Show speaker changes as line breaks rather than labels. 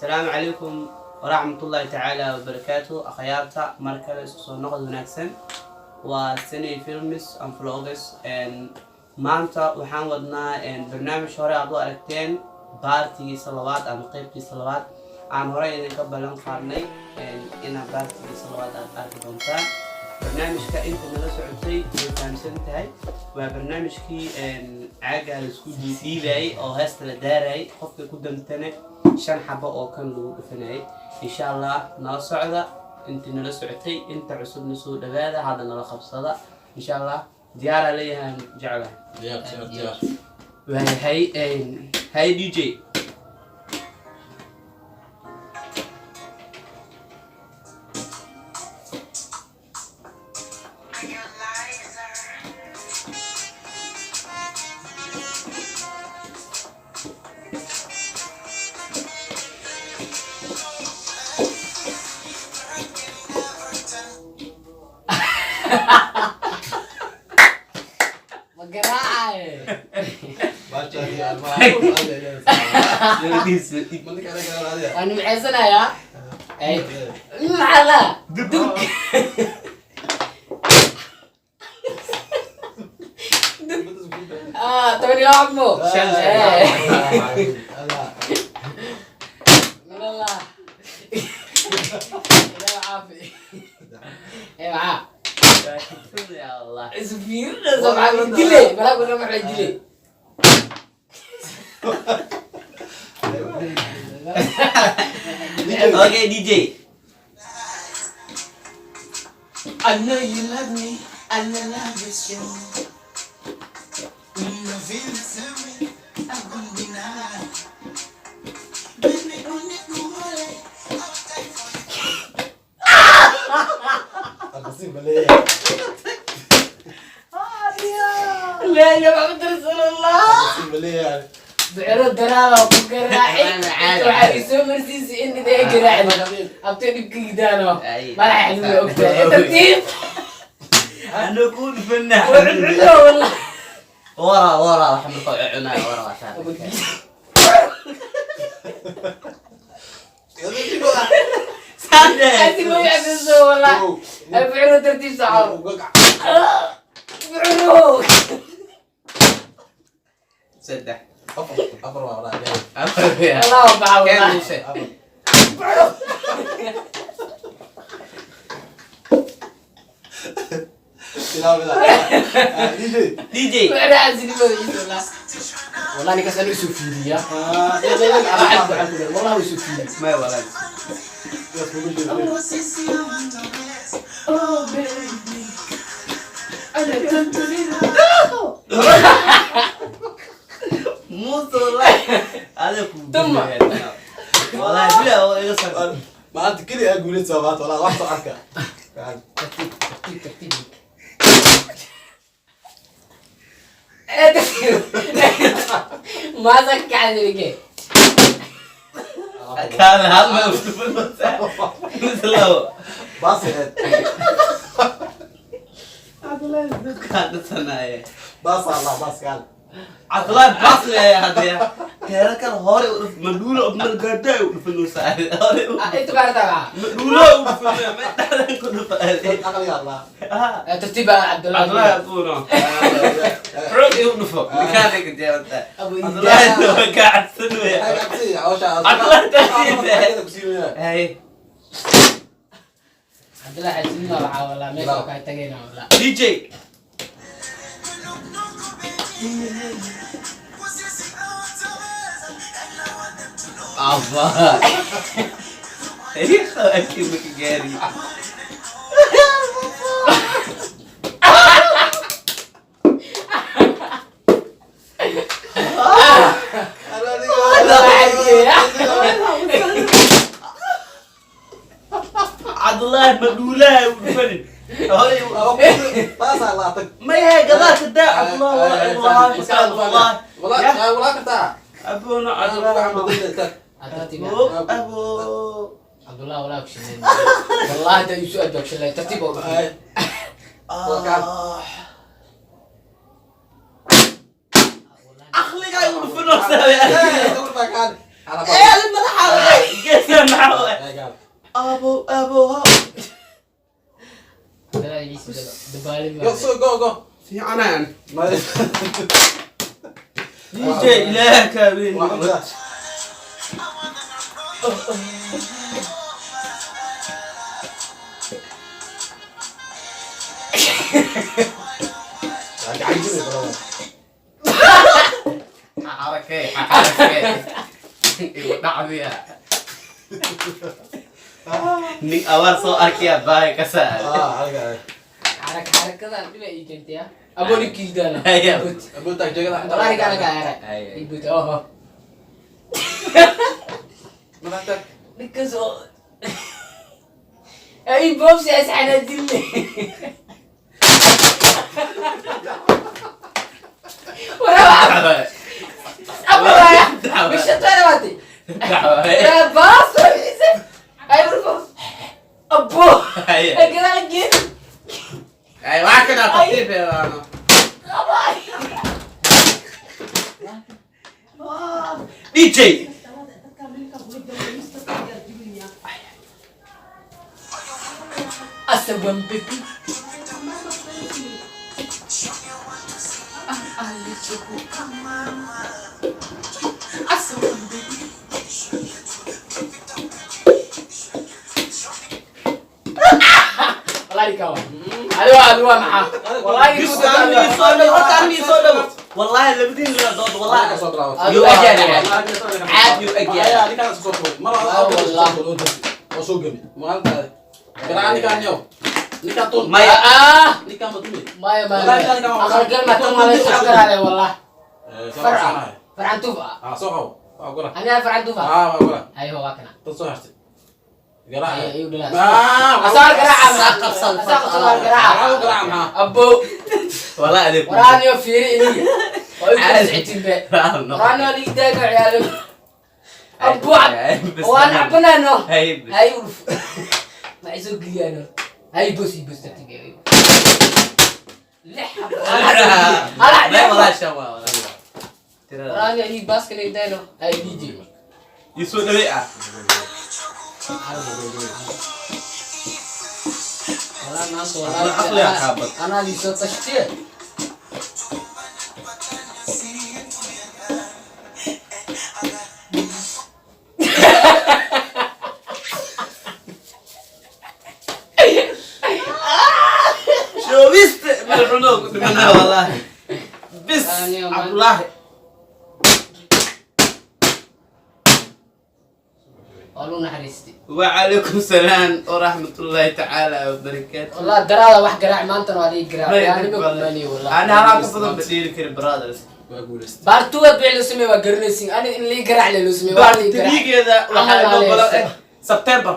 Asalaamu calaykum waraxmatullaahi tacaala wabarakaatu. Akhyaarta, mar kale isku soo noqod wanaagsan. Waa Sunny Films and Vlogs. Maanta waxaan wadnaa barnaamij hore aad u aragteen, part-igiisa labaad ama qeybtiisa labaad aan horey idinka ballan qaadnay inaad part-igiisa labaad aad arki doontaan. Barnaamijka inta nala socotay way fahamsan tahay. Waa barnaamijkii caagaa la isku dhiibayay oo heesta la daarayay, qofka ku damtane shan xabo oo kan lagu dhufanayay. Insha Allah nala socda intii nala socotay, inta cusubna soo dhawaada, hadda nala qabsada. Insha Allah diyaaraa leeyahay, jeclahay.
Diyaar, diyaar, diyaar.
Waayahay, hay DJ.
Ma garaacaye. Waan nimceysanayaa. Ay, maxaa la dug ah, 12 mo.
Shan.
Eh. Wallah. Ilaahu caafi. Eh, maxaa?
Ya Allah.
Isu fiirinaysa, maxaa dile? Balaa kuna maxaa dile?
Okay, DJ.
I know you love me, I know love is you. I feel the same way, I won't deny. Baby, unikuhole, I'll die for you.
La ilaha Muhammad Rasuulullah. Biciro daraada ku garaaci.
Caadi.
Waxaa isoo marsiisay in idee garaacdi. Abtay dhibka gidaano.
Ay.
Madaxa xanuun ogtahay. Tartiib.
Anu ku dhufanaa.
Cuno wallah.
Wara wara waxa markaa cunaa wara waa saa.
Asi ma yacbiso wallah. Biciro tartiib saxo. Biciro.
Saddex.
Afar waa walaa.
Afar.
Allah baxa
Keen
wallah.
Muuse. DJ.
Biciro casinimada ciis wallah. Wallah ninkaas anuu isoo fiiriya. Wallah wuu isoo fiiriya.
May walaal.
Oh, baby.
Muuse wallahi. Adiga ku.
Tuma.
Wallahi bila oo iga sar.
Maanta keliya aa guuleysa maanta walaa wax soo arka.
Tartiib, tartiib, tartiib. Eh, tartiib. Maasa kacdi.
Kaale hal meel isku dhufanaysaa. Mise labo.
Baas aheyd.
Cabdullaahi dadkaan dhisanaaye.
Baas Allah baas kaal.
Cabdullaahi baas leeyahay haddii. Teera kale hore u dhuf madhuulo malgaadaa u dhufanaysaa. Hore u
Inta baartaa.
madhuulo u dhufanaya ma dhexdan ku dhufanaya.
Aqliga Allah.
Tartiib baa Cabdullaahi.
Cabdullaahi abuuna. Xoog igu dhufo. Ninkaan ka jeerta.
Abu
Cabdullaahi waa ka cabsan weya. Hey.
Cabdullaahi xasinima waxaa wallah meesha kaa tagayna wallah.
DJ. Abba. Akii maka gaari. Cabdullaahi madhuulaha u dhufanin. Hore
Baas Allah tag.
Ma yahay gadaalka daa Cabdullaahi wallahi wallahi.
Walaa walaa kartaa.
Abuuna Cabdullaahi.
Tartiib.
Abo abo.
Cabdullaahi walaa kushileen. Wallahi da isu ajoog shilay tartiib oo.
Aqliga ay u dhufanaysaa. Ee madaxa gees. Abo abo ho.
Dabaalin.
Go, so go, go.
Fiicanaan.
Ma-
DJ ilaah kaaweyn.
Waa xuntaa. Waa gacan jiri, brother.
Xarakee, xarakee. Igu dhacdiya.
Nin abaar soo arkaya baay ka saar.
Ah, halkaa.
Xarak xarakadan dhiba ii keentay ah. Abo ninkiidana.
Haya.
Abuutaag jeegada xunta.
Wallahi kana ka ara.
Haya.
Ibut oh.
Madax taag.
Ninkaas oo ay boobsi as xanaajinle. Wara Abaya. Bisha tana wati. Ya baas ay urfo. Abo.
Haya.
Ay gadaal geed.
Ay, waa kana tartiib ee waano.
Abay.
DJ.
Asawan baby. Wallahi kawa. Adiwa adiwa maxaa? Wallahi
Bis aan soo dhawo, horta aan soo dhawo. Wallahi labadiin la dood
Wallahi ka
wallahi.
soo bilaabo.
Yuu egyahay.
Caad
yuu egyahay.
Ayaa, ninkaan isku soo tuuray. Mar alla
Ah,
aad oo dasi. Oo soo gami. Maalintaada. Garaaca ninkaan yow. Ninkaan tun.
Maya.
Ah!
Ninkaan ma tumi.
Maya maya.
Wallahi ninkaan waa-
Aqal gal ma tan wala soo karaale wallahi.
Eh, soo
Farca.
qabsanahay.
Farcan tufa.
Ah, soo qabo. Waa ogola.
Aniga farcan tufa.
Ah, waa ogola.
Ayo waa kana.
Tan soo hartay. Garaaca.
Ayo ayo dhalaa.
Ah,
Asaar garaaca.
Saa qabsan,
Asaar qabsan garaaca.
Garaaca garaaca maxaa?
Abo.
Wallahi adeeg.
Waraaniyo fiiri iniga. Waa igu sicitin be. Waraaniyo liigdaaga ciyaalo. Abo. Waan cabanaano.
Hay.
Hay urf. Ma iso geliyano. Hay bos bos tartiib. Lix. Hala.
May wallahi shan waa wallahi. Tirada.
Waraaniyo liig baaska liigdaano. Hay DJ.
Ii soo dhawey ah.
Walaa maanta
Ana aqliga kaabad.
Anaa liisoo tashtiye.
Shoobiste madaxuno ku dhimanaa wallahi. Bis
Aniga ma-
Cabdullaahi.
Waa luu naxariistay.
وعليكم السلام ورحمة الله تعالى وبركاته.
والله daraada wax garaac maantana waa lii garaac.
ما
Yaani ma
يدري
kumaniyo wallah.
أنا هلاك بدن بديل كري براذرز.
Waa guulaystay.
Baartuwaad wixii loo sameeyey waa garanaysiin. Ani in lii garaac loo sameeyey waa lii garaac.
تريقة waxaa inoo balan eh September.